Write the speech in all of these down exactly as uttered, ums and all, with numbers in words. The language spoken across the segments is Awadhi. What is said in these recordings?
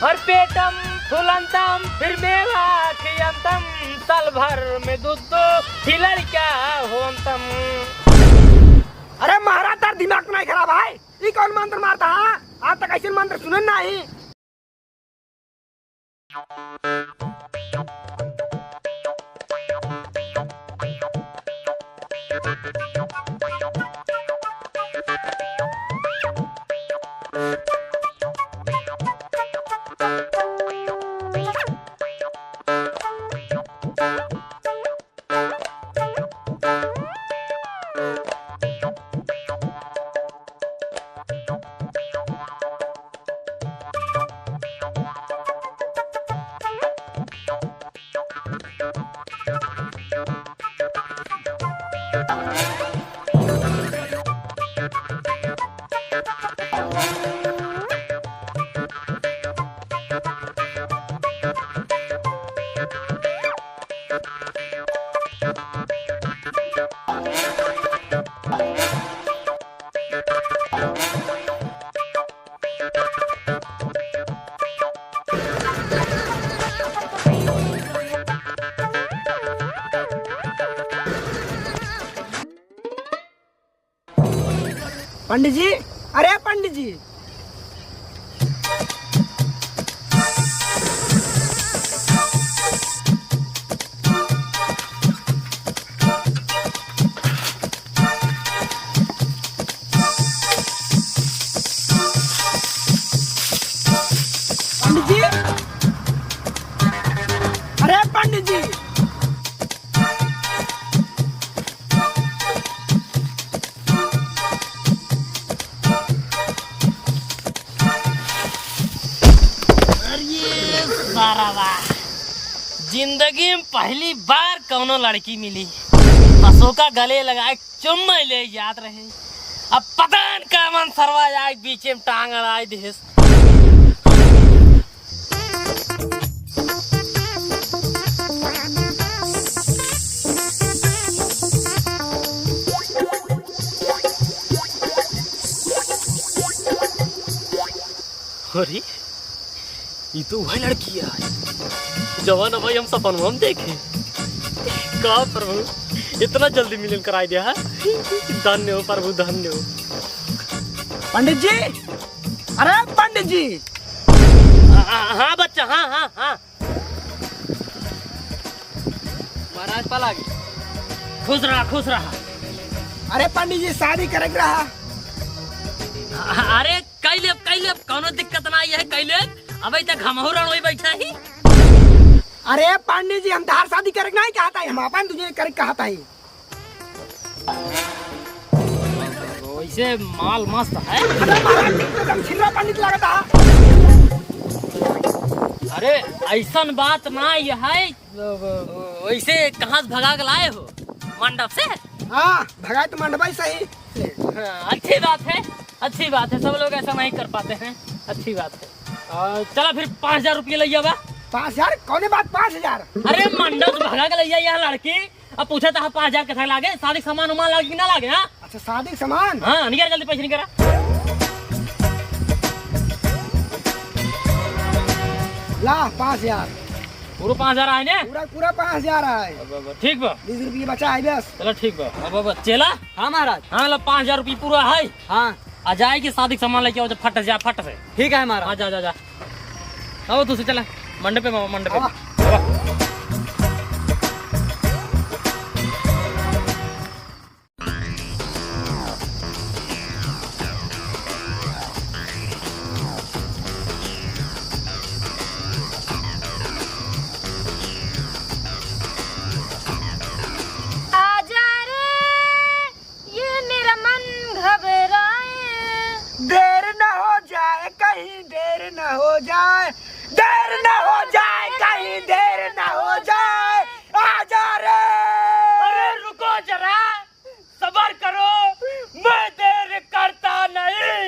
और पेटम फुलंतम, फिर मेवा खियंतम, साल भर में दो दो ही लड़का होंतम। अरे महाराज, तार दिमाग तो नहीं खराब है? ई कौन मंत्र मारता है? आज तक ऐसे मंत्र सुने नहीं। पंडित जी, अरे पंडित जी। पंडित जी, अरे पंडित जी। अरे सारा वाह, जिंदगी में पहली बार कौनो लड़की मिली, अशोका गले लगाए चुम्मा ले जात रहे। अब पता न कामन सरवा आए, बीचे में टांग अड़ाए देस। अरे, ई तो वही लड़की है, जवन अबही हम सपनवा में देखे। का प्रभु, इतना जल्दी मिलन कराई दिया है? धन्य हो प्रभु, धन्य हो। पंडित जी, अरे पंडित जी। आ, आ, हाँ बच्चा, हाँ, हाँ, हाँ। महाराज पालागी। खुश रहा, खुश रहा। अरे पंडित जी, शादी करे के रहा। अ-, अरे कई लेब, कई लेब, कौनो दिक्कत ना है, कई लेब। अबे तक हमहू रणोई बैठा ही। अरे पंडित जी, हम तहार शादी करे के नहीं कहत ही, हम अपन तुझे करे के कहत ही। वैसे माल मस्त है। अरे महाराज, तुम तो छिलरा पंडित लगता। अरे ऐसन बात ना ये है, वैसे कहाँ से भगा के लाए हो? मंडप से? हाँ, भगाए तो मंडप ही सही। हाँ, अच्छी बात है, अच्छी बात है, सब लोग ऐसा नहीं कर पाते हैं, अच्छी बात है। आ, चला फिर पाँच हजार रुपये ले आवा। पाँच हजार? कौने बात पाँच हजार? अरे मंडप से भगा के ले आई यहाँ लड़की, अब पूछे तो पाँच हजार कैसा लागे, शादी के सामान उमान लागे कि ना लागे, हाँ? अच्छा, शादी के सामान? हाँ, निकाल जल्दी पैसे निकाल। ला, पाँच हजार। पूरा पाँच हजार आए ने? पूरा, पूरा पाँच हजार आए। अब, अब, ठीक बा। बीस रुपये बचा है बस। चला ठीक बा। अब, अब, चेला? हाँ महाराज। हाँ, ला पाँच हजार रुपये पूरा है। हाँ। आ जाए कि शादी के सामान लेके आओ, जा फट से जा, फट से। ठीक है महाराज। हाँ, जा, जा, जा। आओ, तू से चला। मंडप पे बाबा, मंडप पे। आवा। आवा। आजा रे, ये मेरा मन घबराए। देर न हो जाए, कहीं देर न हो जाए, देर न हो जाए, कहीं देर न हो जाए। आजा रे। अरे रुको जरा, सबर करो, मैं देर करता नहीं,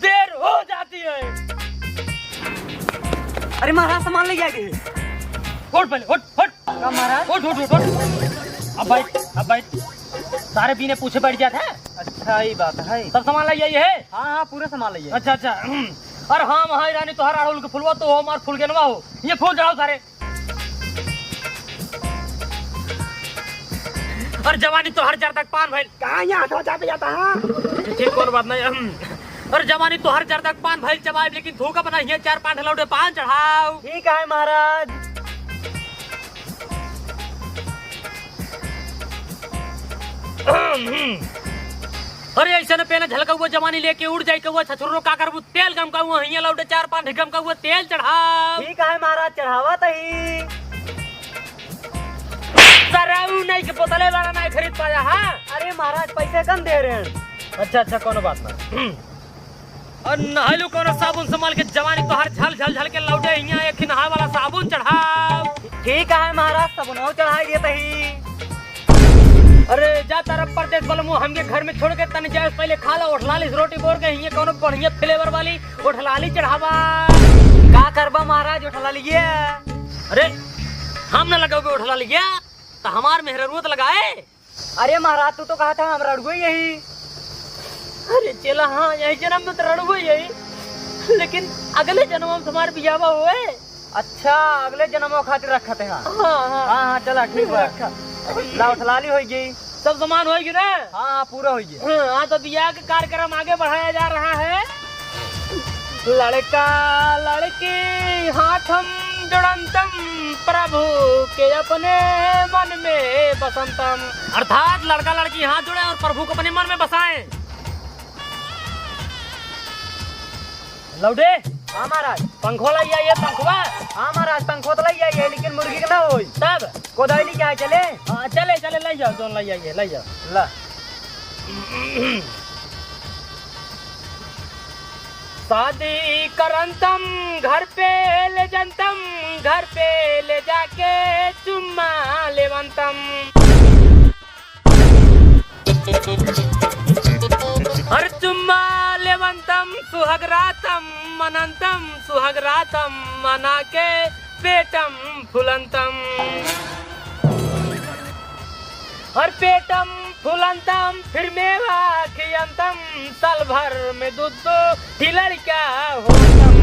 देर हो जाती है। अरे महाराज, सामान ले जाएंगे। उठ पहले, उठ, उठ। का महाराज? उठ, उठ, उठ, उठ। अब बैठ, अब बैठ। सारे बिना पूछे बैठ जात है। अच्छा, ई बात है। सब सामान लइ आई है? हाँ, हाँ, पूरा सामान लइ आई। अच्छा, अच्छा। अरे हाँ, महारानी तोहर अड़हुल के फुलवा तो हमार फुलगेनवा हो। ये फूल चढ़ाओ सारे। और जवानी तोहर जर्दा के पान भइल। कहाँ यहाँ हाथवा चापे जाता है? ठीक, कौन बात नहीं। हम, और जवानी तोहर जर्दा के पान भइल चबाइब, लेकिन थूकब ना, हियाँ चार पान लौटे पान चढ़ाओ। ठीक है महाराज। अरे ऐसे न पेना झलकौआ, जवानी लेके उड़ जाई कौआ, छछुरो का करबू, तेल गमकौआ, हियाँ लौटे चार पान गमकौआ, तेल चढ़ाओ। ठीक है महाराज, चढ़ावा तही। सराऊ नहीं के बोतले वाला नहीं खरीद पाया, हाँ? अरे महाराज, पैसे कम दे रहे हैं। अच्छा, अच्छा, कोनो बात ना। और नहाइलू कोनो साबुन से मल के, जवानी तोहार झल, झल, झल के लौटे, हियाँ एक ही नहाए वाला साबुन चढ़ाओ। ठीक है महाराज, साबुन चढ़ाई देते ही। अरे जा तारा परदेस बलमू, हमके घर में छोड़ के तनी जाए, पहले खा ला ओठलाली से रोटी बोर के, हियाँ कोनो बढ़िया flavor वाली ओठलाली चढ़ावा। का करबा महाराज ओठलालिया? अरे हम न लगावे ओठलालिया, तो हमार मेहररुआ तो लगाए। अरे महाराज, तू तो कहा था हम रड़ुए यही। अरे चेला, हाँ, यही जन्म में तो रड़ुए यही, लेकिन अगले जन्म में तुम्हार बियाह होए। अच्छा, अगले जन्म खातिर रखत है। हाँ, हाँ। हाँ, हाँ, चला, ठीक बा। रखा। ला, उठलाली होई गई। सब सामान होई गई ना? हाँ, हाँ, पूरा होई गई। हाँ, हाँ, तो बियाह के कार्यक्रम आगे बढ़ाया जा रहा है। लड़का लड़की हाथम जोड़ंतम, प्रभु के अपने मन में बसंतम। अर्थात लड़का लड़की हाथ जोड़े और प्रभु को अपने मन में बसाएं। लौडे। हाँ महाराज। पंखो लाई आइए, पंखवा। हाँ महाराज, पंखो तो लाई आइए, लेकिन मुर्गी के ना होई। तब? कोदाई लेके आए चले? हाँ, चले, चले, लाई जाओ, जोन लाई आइए, लाई जाओ। ला। शादी करंतम, घर पे ले जंतम, घर पे ले जाके चुम्मा लेवंतम। हर चुम्मा लेवंतम सुहागरातम मनंतम, सुहागरातम मना के पेटम फुलंतम। हर पेटम फुलंतम, फिर मेवा खियंतम, साल भर में दो दो ठी लड़का होतम।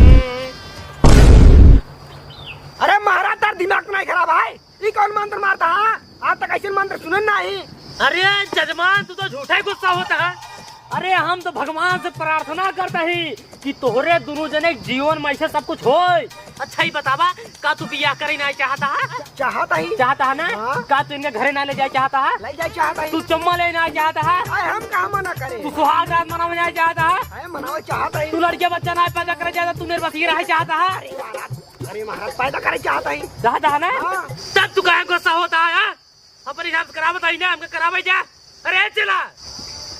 अरे महाराज, तार दिमाग तो नहीं खराब है? ई कौन मंत्र मारता है? आज तक ऐसे मंत्र सुने नहीं। अरे जजमान, तू तो झूठा ही गुस्सा होता है। अरे हम तो भगवान से प्रार्थना करता ही कि तोहरे दोनों जने के जीवन में ऐसे सब कुछ होए। अच्छा ही बतावा, का तू बियाह करे ना चाहता है? चाहता ही। चाहता है ना? हाँ। का तू इनके घरे ना ले जाए चाहता है? ले जाए चाहता ही। तू चुम्मा ले ना चाहता है? अरे हम कहाँ मना करे? तू सुहाग रात मनावे ना चाहता है? अरे मनावे चाहता ही। तू लड़के बच्चा ना पैदा करे चाहता, तू निर्वसीय रहे चाहता है? अरे महाराज, अरे महाराज, पैदा करे चाहता ही। चाहता है ना? हाँ। तब तू काहे गुस्सा होता है, हाँ? अपने हिसाब से करावत है ना, हमके करावे जा। अरे चला।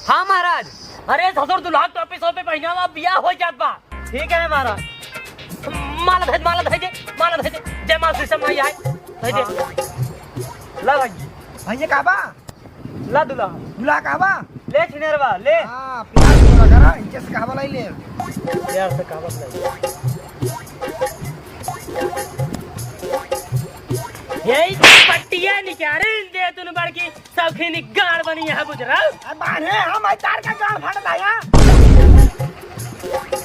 हाँ महाराज। अरे ससुर दुल्हा के टोपी सोपी पहिनावा, बियाह हो जात बा। ठीक है महाराज। माला धइ दे, माला धइ दे, माला धइ दे। जयमाल सिस्टम नहीं आए। धइ दे। हाँ। ला भाई। भैया का बा? ला दुल्हा। दुल्हा कहवा? ले छिनेरवा, ले। हाँ, प्यार से बोला करा, इज्जत से कहवा लाई ले। प्यार से कहवा लाई। यही पट्टिया निकारे दे तुन बड़की सौखी निगार बनी है बुजरा। अरे बांधे, हम आई तार का गाड़ फाड़ लाया।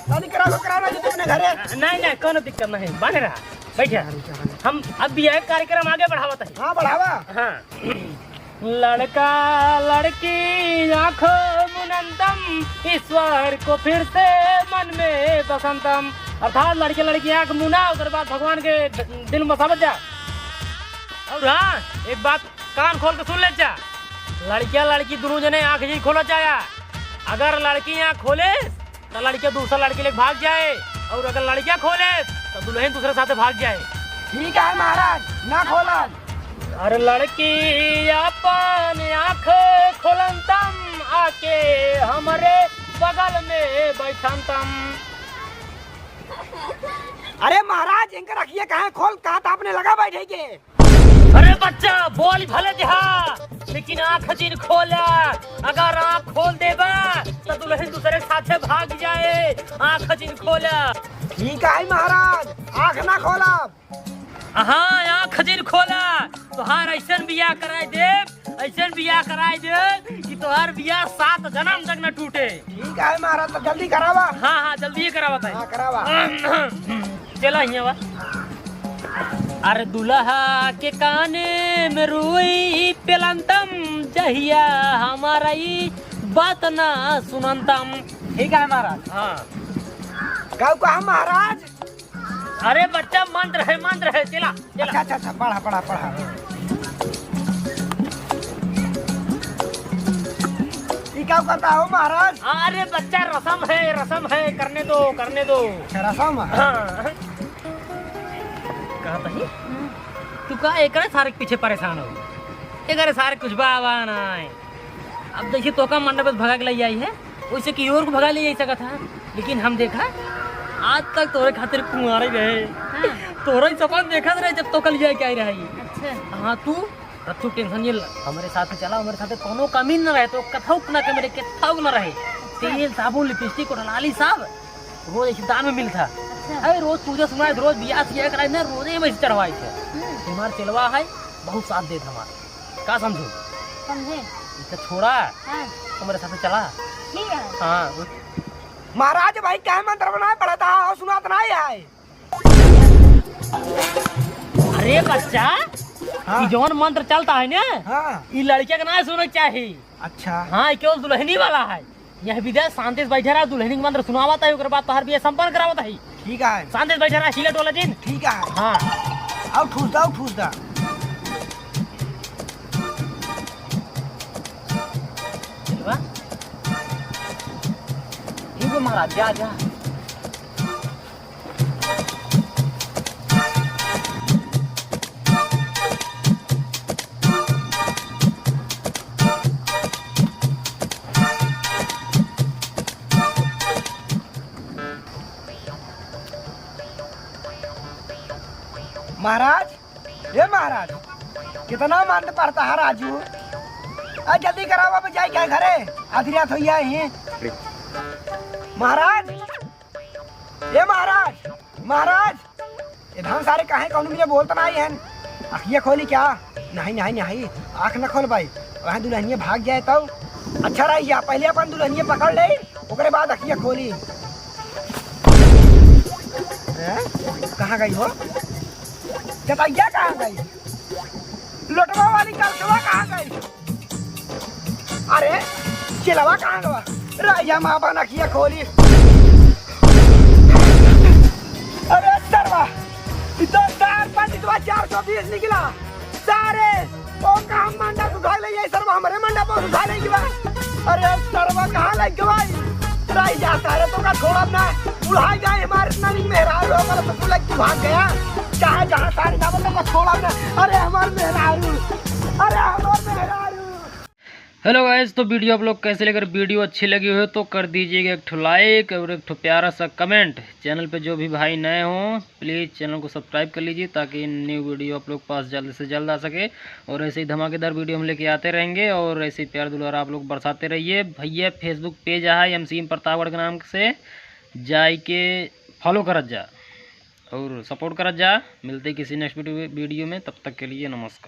शादी करा लो, करा लो, जो तुमने घरे। नहीं, नहीं, कोनो दिक्कत नहीं, बांधे रहा, बैठे। हम अब भी यह कार्यक्रम आगे बढ़ावत है। हाँ, बढ़ावा। हाँ। लड़का लड़की आँखों मुनंतम, ईश्वर को फिर से मन में बसंतम। अर्थात लड़के लड़की आँख मुना, ओकर बाद भगवान के दिल में बसावत जा। और हाँ, एक बात कान खोल के सुन ले जा, लड़किया लड़की दोनों जने आँख जी खोलत जाया। अगर लड़की आँख खोले तो लड़किया दूसरा लड़की लेके भाग जाए, और अगर लड़किया खोले तो दुल्हन दूसरे साथे भाग जाए। ठीक है महाराज, ना खोलन। अरे लड़की अपन आँख खोलंतम, आके हमरे बगल में बैठंतम। अरे महाराज, इनका रखिए, कहाँ खोल, कहा था आपने लगा बैठे के? अरे बच्चा, बोल भले दिहा, लेकिन आँख जिन खोला। अगर आँख खोल देबा तो दुल्हन दूसरे साथे भाग जाए। आँख जिन खोला। ठीक है महाराज, आँख ना खोला। हाँ, आँख जिन खोला, तोहार ऐसन बियाह कराए देब, ऐसन बियाह कराए देब कि तोहार बियाह सात जनम तक न टूटे। ठीक है महाराज, तो जल्दी करावा। हाँ, हाँ, जल्दी ही करावा ताई। हाँ, करावा। चला हियाँ बा। अरे दुल्हा के काने में रुई पेलंतम, जहिया हमारा ई बात ना सुनंतम। ठीक है महाराज। हाँ। का कहा महाराज? अरे बच्चा, मंत्र है, मंत्र है, चला, चला। अच्छा, अच्छा, अच्छा, पढ़ा, पढ़ा, पढ़ा। ई का करता हो महाराज? अरे बच्चा, रसम है, रसम है, करने दो, करने दो। अच्छा, रसम है। हाँ। कहा तही? तू का एकरे सारे के पीछे परेशान हो? एकरे सारे कुछ बाबा ना है। अब देखिए, तोका मंडप से भगा के ले आई है, वैसे कि और को भगा ले जा सकत है, लेकिन हम देखा, आज तक तोरे खातिर कुंवारे रहे। हाँ। तोरे ही सपन देखत रहे जब तोका लिया के आई रही। अच्छा। हाँ, तू, अब तू टेंशन ये ला, हमारे साथ चला, हमारे साथ कोनो कमी न रहे, तो कथौक ना के मेरे के थौक न रहे। अच्छा। तेल, साबुन, लिपस्टिक, ओठलाली सब रोज ऐसे दान में मिलता। अच्छा। अरे रोज पूजा सुनाए, रोज बियाह सिया कराए ना, रोजे में चढ़वाए थे। हम्म। तुम्हार चेलवा है, बहुत साथ देत हमार। का समझू? समझे। इसे छोड़ा। हाँ। हमारे साथ चला। ठीक है। हाँ। महाराज भाई, काहे मंत्र बनाए पड़ता है और सुनात नहीं है? अरे बच्चा, हाँ। ई जौन मंत्र चलता है ना, हाँ। ई लड़के के ना सुने के चाही। अच्छा। हाँ, ई केवल दुल्हनी वाला है। यह विदेश शांति से बैठे रहा, दुल्हनी के मंत्र सुनावत है, ओकर बाद तोहार बियाह संपन्न करावत है। ठीक है। शांति से बैठे रहा, हिले डोले जिन। ठीक है। हाँ। आओ ठूस दा, आओ ठूस दा। ठीक बा? ठीक बा महाराज, जा, जा। महाराज, हे महाराज, कितना मंत्र पढ़ता है राजू। आ जल्दी कराओ, अब जाए क्या घरे, आधी रात हो गया है। महाराज, ए महाराज, महाराज, इधर सारे काहे कौन मुझे बोलता नहीं है? अखिया खोली क्या? नहीं, नहीं, नहीं, आँख न खोल भाई, वहाँ दुल्हनिया भाग जाए तो अच्छा रही। पहले अपन दुल्हनिया पकड़ ले, ओकरे बाद अखिया खोली। हैं? कहाँ गई हो? चटैया कहाँ गई? लोटवा वाली कलसवा कहाँ गई? अरे, चिलवा कहाँ गवा? रैया माँ बन अखिया खोली। अरे सरवा, ई तो सार पंडितवा चार सौ बीस निकला। सारे, ओ काम मंडप उठा ले, ये सरवा हमरे मंडप पर उठा ले गवा। अरे सरवा कहाँ ले गवा? रैया सारे तोका छोड़ब ना। बुढ़ाई जाए हमारे नानी मेहरारू, हमारे ससुर लग के भाग गया। चाहे जहाँ सारे ना बता, तोका छोड़ब ना। अरे हमार मेहरारू, अरे हमार मेहरारू। Hello guys, तो video आप लोग कैसे लगे? अगर video अच्छी लगी हो तो कर दीजिएगा एक ठो like और एक ठो प्यारा सा comment। Channel पे जो भी भाई नए हों, please channel को subscribe कर लीजिए, ताकि new video आप लोग पास जल्द से जल्द आ सके। और ऐसे ही धमाकेदार video हम लेके आते रहेंगे और ऐसे ही प्यार दुलार आप लोग बरसाते रहिए। भैया Facebook page है एमसीएम प्रतापगढ़ के नाम से, जाइके follow करत जा और support करत जा। मिलते किसी next video, video में, तब तक के लिए नमस्कार।